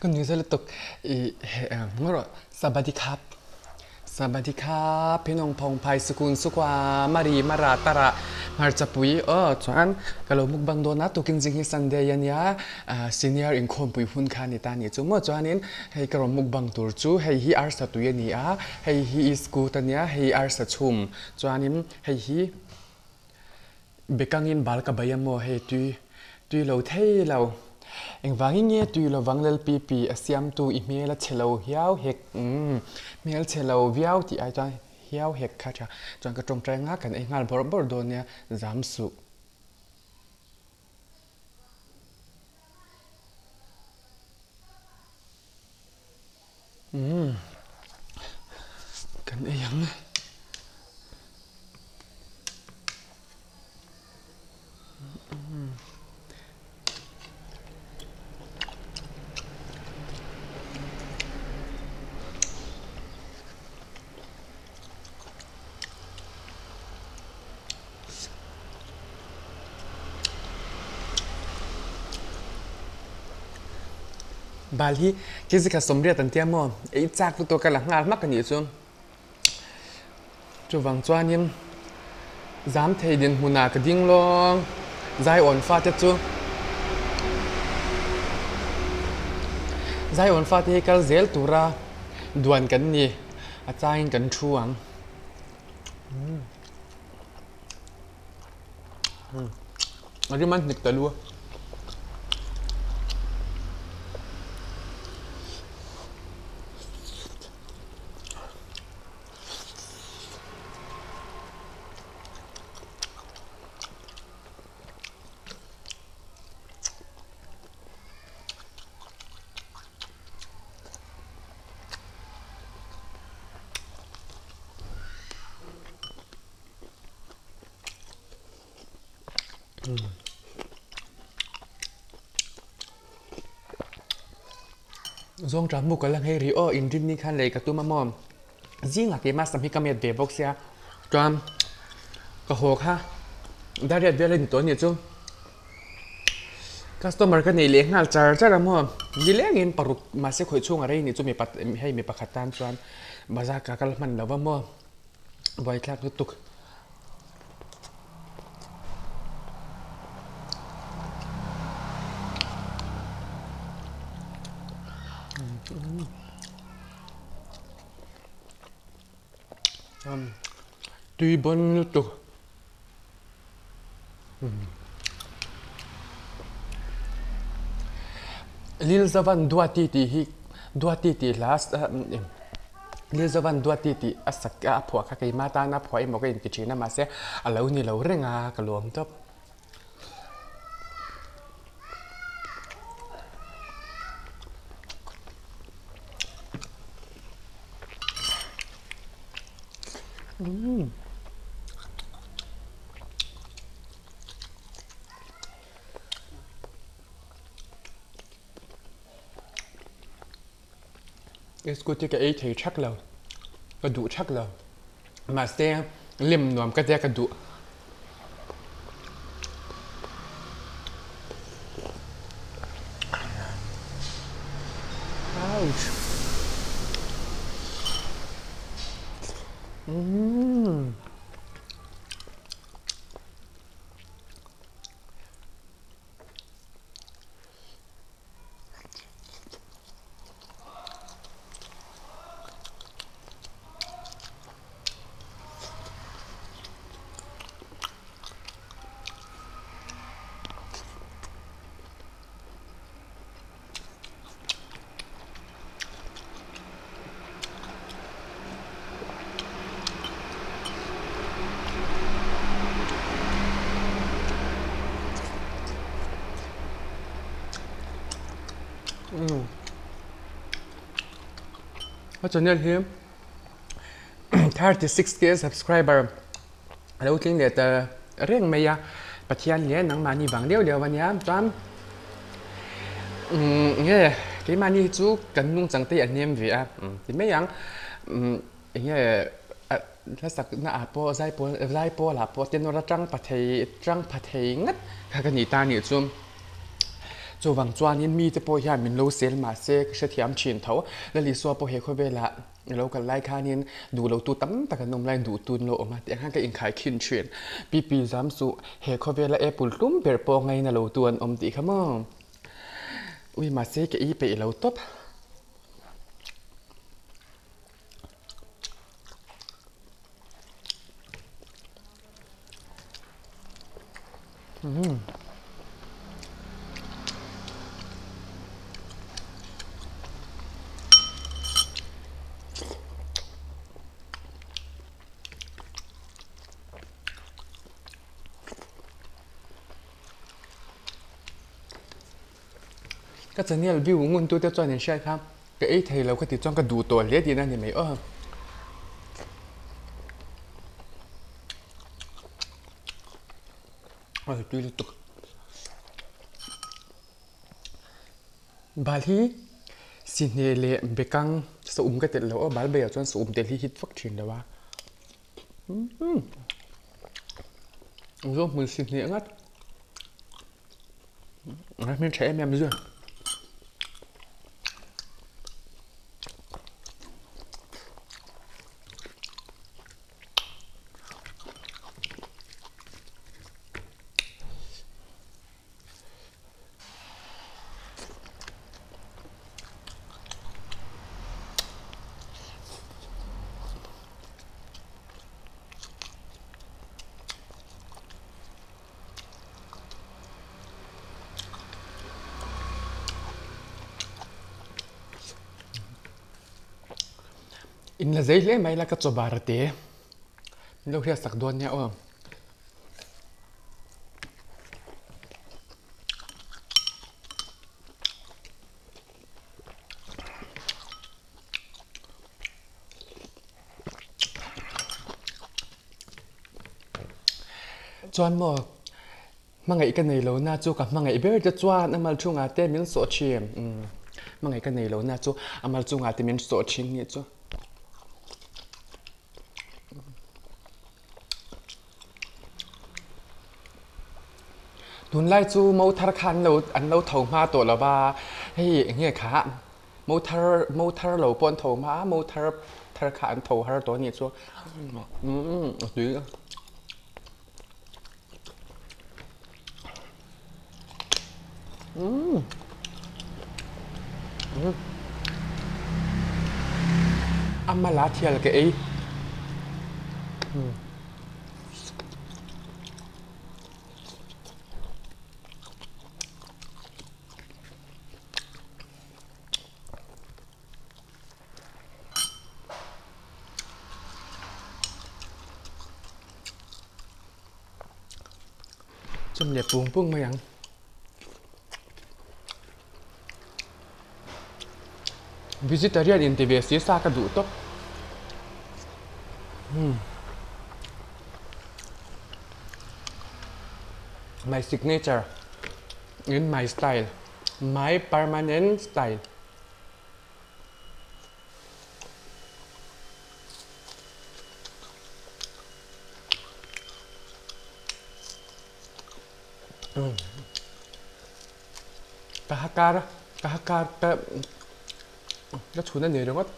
Ka nui zel lutuk i he ngaw rawh Sabadi khap Sabadi khap Phinawng phawng phai sukun sukua mari mara tara hmarcha pui aw chuan ka lo mukbang dawn a tukin zing hi Sunday a nia senior inkhawmpui hun kha a ni ta a nih chu maw chuanin hei ka rawn mukbang tur chu hei hi arsa tui a ni a hei hi iskut a nia hei arsa chhum chuanin hei hi Bekangin bal ka bai a maw hei tui tui lo thei lo. Engvangin nge tui lovang Lalpipi a siamtu i hmel a chhe lo hiau hek umm hmel chhe lo viau tih ai chuan hiau hek kha tha chuan ka tawngtai nga kan ei nghal bawrh bawrh dawn nia zam suh. Umm kan ei ang. Bal hi kezi kha sawmriat an tia maw? Ei chak lutuk a la nghal hmak a nih chu. Chuvang chuanin zam thei dinhmunah ka ding lawng Zaiawn fate chu Zaiawn fate hi kal zel tura duan kan ni a changin kan thu ang. A rim an hnik ta lu a. Zawng tah hmu ka la nghei rih aw inrinni khan lei ka tum a maw zingah keimah sam hi ka met ve bawk sia chuan ka haw kha dariat vel a ni tawh a nih chu customer ka nei leh nghal char char a maw nilengin paruk mahse khawih chhung a rei nih chu mipa hei mi pakhat tan chuan bazar ka kal hman lo va maw. Buaithlak lutuk. Tui bawn lutuk. Lilzavan Duati tih hi Duati tih hla Lilzavan Duati tih a sak a phuah kha keimah tana phuah emaw ka inti thin a mahse a lo ni lo reng a ka lawm tawp. Scooty ka ei thei thak lo ka duh thak lo mahse lem nuam ka tia ka duh. Ouch. Mm. A channel hi 36k subscriber a lo tling leh ta reng mai a Pathian leh nangmahni vang deuh deuh a nia chuan umm nge keimahni hi chu kan nungchang te hi a hnem ve a ti mai ang umm eng nge hlasak na ah pawh zai pawl zai pawl ah pawh tenor atang pa thei tang pha thei ngat kha ka ni ta a nih chu. Chuvang chuanin mite pawh hian min lo sel mahse ka hrethiam thin tho. Lalisua pawh he khawvelah i lo kal lai khanin duh lo tu tam tak an awm laiin duh tu an lo awm a tih ang khan ka inkhai khin thin. Pipi zam suh he khawvela apple hlum ber pawh ngaina lo tu an awm tih kha maw? Ui mahse ka i peih lo tawp. Ka channel view ngun tute chuan in hriat kha ka ei thei lo ka ti chuan ka duh tawh hle tihna a ni mai aw. A tui lutuk. Bal hi sihne leh bekang saum ka telh lo a, bal beiah chuan saum tel hi hit vak thin lo a. Zo hmun sihne ngat. A hmel tha em em zui. In la zei hle mai la ka chaw bar a te min lo hriat sak dawn nia aw. Chuan maw hmangaih ka nei lo na chu ka hmangaih ber te chuan a mal chungah te min sawh thin umm hmangaih ka nei lo na chu a mal chungah te min sawh thin nih chu. Tunlai chu mo thar kha an lo an lo tho hma tawh lo va hei eng nge kha mo thar mo thar lo pawh an tho hma a mo thar thar kha an tho har tawh a nih chu umm a tui. A mala thial ka ei. Chum leh pung pung mai ang. Vegetarian in ti ve si sa ka duh tawp. Hmm. My signature in my style. My permanent style. Ka hakar ka hakar ka ka chhun a ni ringawt.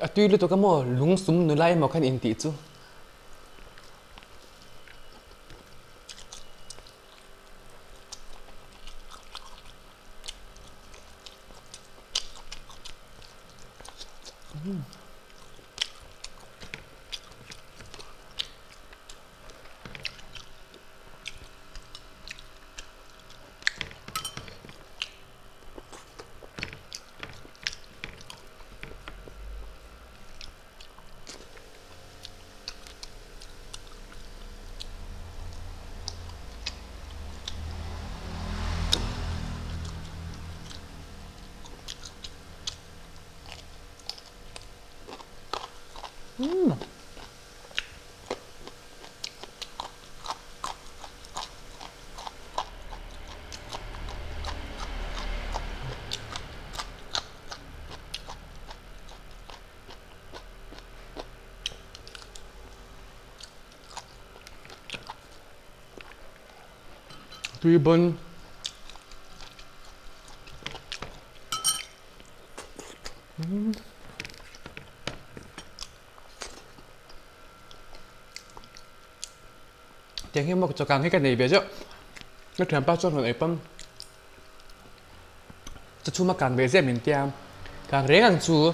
A tui lutuk a maw lung sum nula emaw khan intih chu. Tui bon. Tiang hi maw chawkang hi ka nei ve zeuh. Ka thianpa chuan rawn ei pawm. Chu chhuma kang ve zeuh min tia. Kang reng ang chu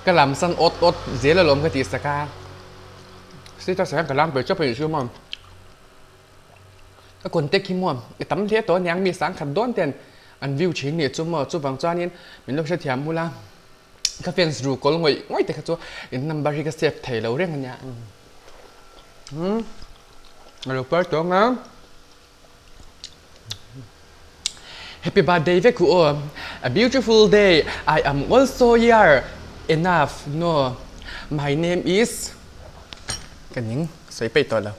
ka lam san awt awt zel alawm ka tih sak a. Status ah hian ka lam ve chawp a nih chu maw. Ka contact hi maw i tam hle tawh aniang mi sangkhat dawn ten an view thin nih chu maw chuvang chuanin min lo hrethiam hmul a. Ka fans ru kawl ngawih ngawih te kha chu in number hi ka save thei lo reng ania. Umm a lo par tawng a. Happy birthday vek u aw. A beautiful day I am also year enough no my name is ka ning sawi peih tawh lo.